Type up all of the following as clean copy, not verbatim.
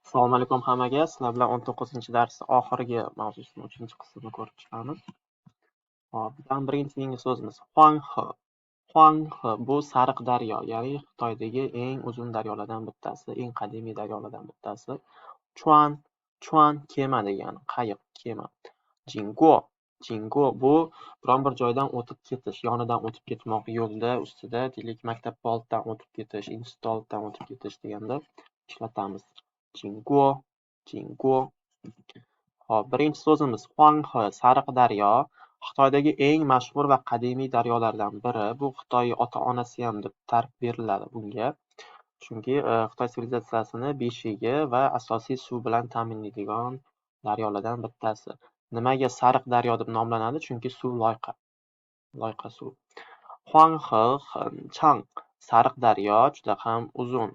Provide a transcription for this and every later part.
Assalomu alaykum hammaga. Sizlar bilan 19-darsning oxirgi mavzusini 3-qismini ko'rib chiqamiz. Hop, bizning birinchi yangi so'zimiz Huanghe. Huanghe bu Sariq daryo, ya'ni Xitoydagi eng uzun daryolardan bittasi, eng qadimiy daryolardan bittasi. Chuan, chuan kema degani, qayiq, kema. Jingguo, jingguo bu biron bir joydan o'tib ketish, yonidan o'tib ketmoq, yo'lda, ustida, deylik, maktab oldidan o'tib ketish, institut oldidan o'tib ketish deganda ishlatamiz. Jingguo, jingguo. Hop, birinchi so'zimiz Huanghe, Sariq daryo. Xitoydagi eng mashhur va qadimiy daryolardan biri. Bu Xitoy ota-onasi ham deb ta'rif beriladi bunga. Chunki Xitoy sivilizatsiyasini beshigi va asosiy suv bilan ta'minlaydigan daryolardan bittasi. Nimaga Sariq daryo deb nomlanadi? Chunki suv loyqa. Loyqa suv. Huanghe Chang, Sariq daryo juda ham uzun.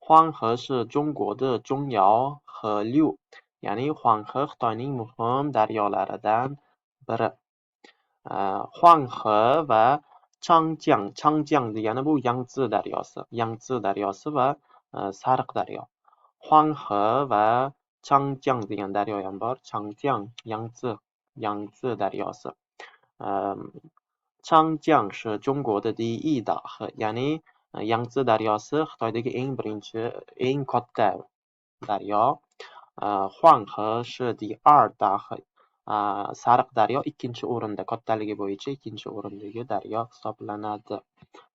Huanghe 是中国的重要河流，ya'ni Huanghe Xitoyning muhim daryolaridan biri. Huanghe va Changjiang, Changjiang degani bu Yangtze daryosi, Yangtze daryosi va Sariq daryo. Huanghe va Changjiang degan daryo ham bor. Changjiang, Yangtze, Yangtze daryosi. Changjiang 是中国的第一大河，ya'ni Yangtze daryosi Xitoydagi eng birinchi, eng katta daryo. Huanghe 是第二大河. Sariq daryo ikkinchi o'rinda, kattaligi bo'yicha ikkinchi o'rindagi daryo hisoblanadi.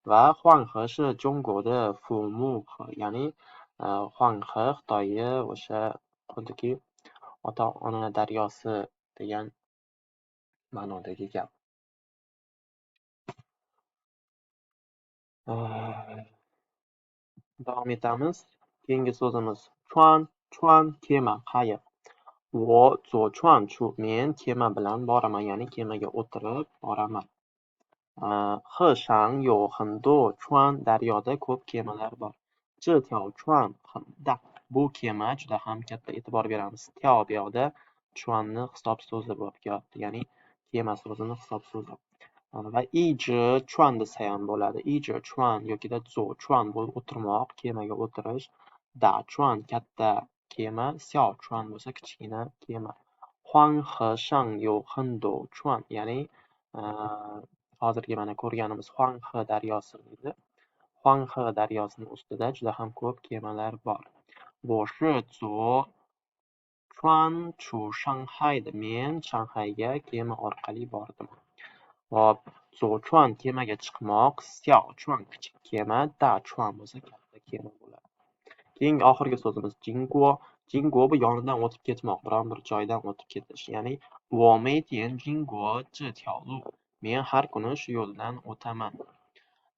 Va Huanghe 是中国的父母河, ya'ni Huanghe Xitoyi o'sha xuddiki ota-ona daryosi degan ma'nodagi gap. Davom etamiz. Keyingi so'zimiz chuan, chuan kema, qayiq. 我坐船去, men kema bilan boraman, ya'ni kemaga o'tirib boraman. 河上有很多船, daryoda ko'p kemalar bor. 这条船很大, bu kema juda ham katta. E'tibor beramiz. Tiao bu yoqda chuanni hisob so'zi bo'lib kelyapti, ya'ni kema so'zini hisob so'zi. Va 一只 chuan desa ham bo'ladi. 一只 chuan yokida 坐船 bu o'tirmoq, kemaga o'tirish. Da chuan katta kema, xiao chuan bo'lsa kichkina kema. Huanghe shang you hen do chuan, ya'ni hozirgi mana ko'rganimiz Huanghe daryosi edi. Huanghe daryosining ustida juda ham ko'p kemalar bor. 我是坐船去上海的. Men Shanxayga kema orqali bordim. Hop, 坐船 kemaga chiqmoq, xiao chuan kichik kema, da chuan bo'lsa katta kema bo'ladi. Keyingi oxirgi so'zimiz jingguo. Jingguo bu yonidan o'tib ketmoq, biron bir joydan o'tib ketish. Ya'ni 我每天经过这条路. Men har kuni shu yo'ldan o'taman.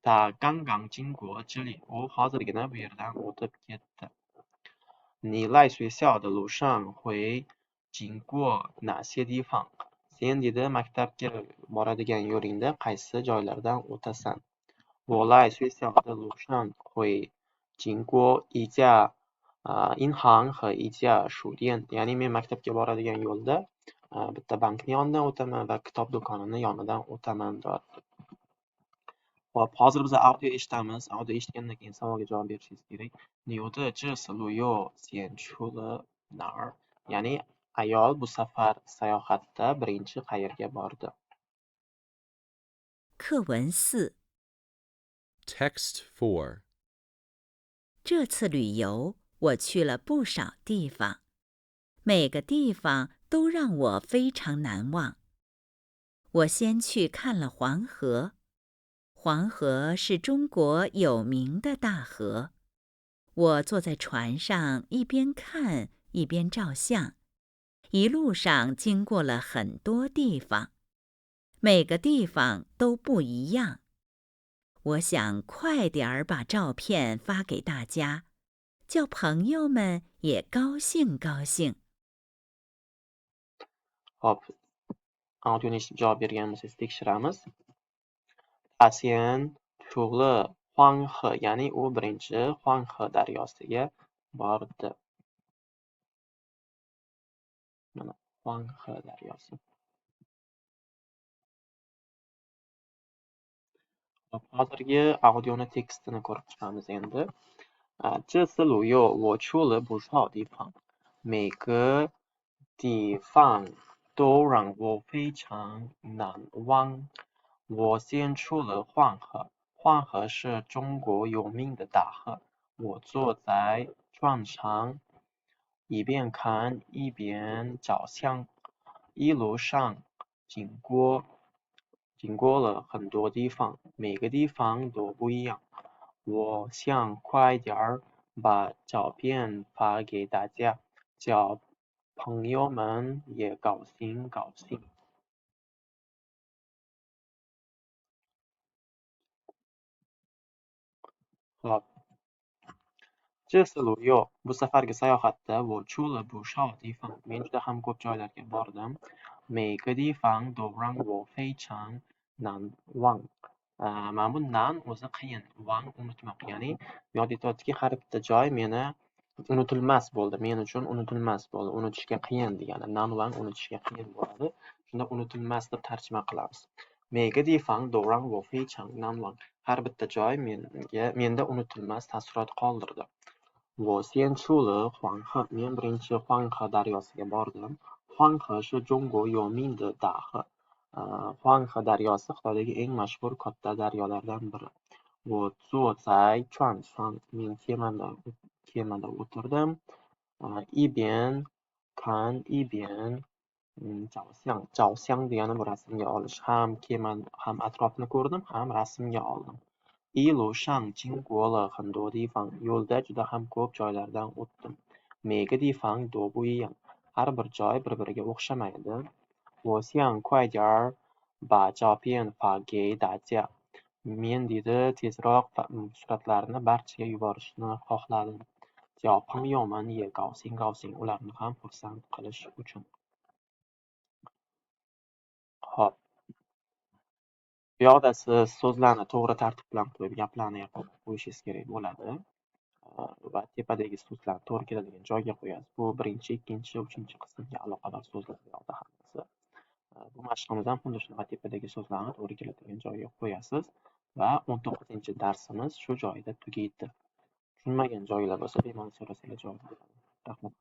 他刚刚经过这里. U hozirgina bu yerdan o'tib ketdi. 你来学校的路上会经过哪些地方? Sen dedi maktabga boradigan yo'lingda qaysi joylardan o'tasan? 我来学校的路上会经过一家银行和一家书店. Ya'ni men maktabga boradigan yo'lda bitta bankning yonidan o'taman va kitob do'konini yonidan o'taman deyapti. Hop, hozir biz audio eshitamiz. Audio eshitgandan keyin savolga javob berishingiz kerak. 牛的这次旅游先去了哪儿? Ya'ni ayol bu safar sayohatda birinchi qayerga bordi? 课文4 Text 4. 这次旅游，我去了不少地方，每个地方都让我非常难忘。我先去看了黄河，黄河是中国有名的大河。我坐在船上，一边看一边照相，一路上经过了很多地方，每个地方都不一样。我想快点儿把照片发给大家，叫朋友们也高兴高兴。 Hop, audioni eshitib javob bergan bo'lsangiz tekshiramiz. 他先去了黄河, ya'ni u birinchi Huanghe daryosiga bordi. Mana Huanghe daryosi. Hop, hozirgi audioni tekstini ko'rib chiqamiz endi. 这次旅游我去了不少地方。每个地方都让我非常难忘。我先去了黄河，黄河是中国有名的大河。我坐在船上，一边看一边照相，一路上经过了很多地方，每个地方都不一样。我想快点儿把照片发给大家，叫朋友们也高兴高兴。Xo'p. 这次旅游 bu safargi sayohatda 我去了不少地方 men juda ham ko'p joylarga bordim. 每个地方都让我非常难忘. Mana bu nan o'zi qiyin, vang unutmoq. Ya'ni bu yoqda aytyaptiki, har bitta joy meni unutilmas bo'ldi, men uchun unutilmas bo'ldi. Unutishga qiyin degani. Nan vang unutishga qiyin bo'ladi. Shunda unutilmas deb tarjima qilamiz. 每个地方都让我非常难忘. Har bitta joy menda unutilmas taassurot qoldirdi. 我先去了黄河, men birinchi Huanghe daryosiga bordim. Huanghe 是中国有名的大河. Huanghe daryosi Xitoydagi eng mashhur katta daryolardan biri. 我坐在船上, men kemada o'tirdim. 一边看一边照相. 照相 degani bu rasmga olish. Ham kema, ham atrofni ko'rdim, ham rasmga oldim. 一路上经过了很多地方, yo'lda juda ham ko'p joylardan o'tdim. 每个地方都不一样, har bir joy bir-biriga o'xshamaydi. 我想快点儿把照片发给大家. Men deydi, tezroq suratlarni barchaga yuborishni xohladim. 叫朋友们也高兴高兴, ularni ham xursand qilish uchun. Xo'p. Bu yoqda siz so'zlarni to'g'ri tartib bilan qo'yib, gaplarni qo'yishingiz kerak bo'ladi. Va tepadagi so'zlarni to'g'ri keladigan joyga qo'yasiz. Bu birinchi, ikkinchi, uchinchi qismga aloqador so'zlar bu yoqda hammasi. Bu mashqimiz ham xuddi shunaqa tepadagi so'zlarni to'g'ri keladigan joyga qo'yasiz va 19-darsimiz shu joyda tugaydi. Tushunmagan joylar bo'lsa, bemalol so'rasanglar javob beraman. Rahmat.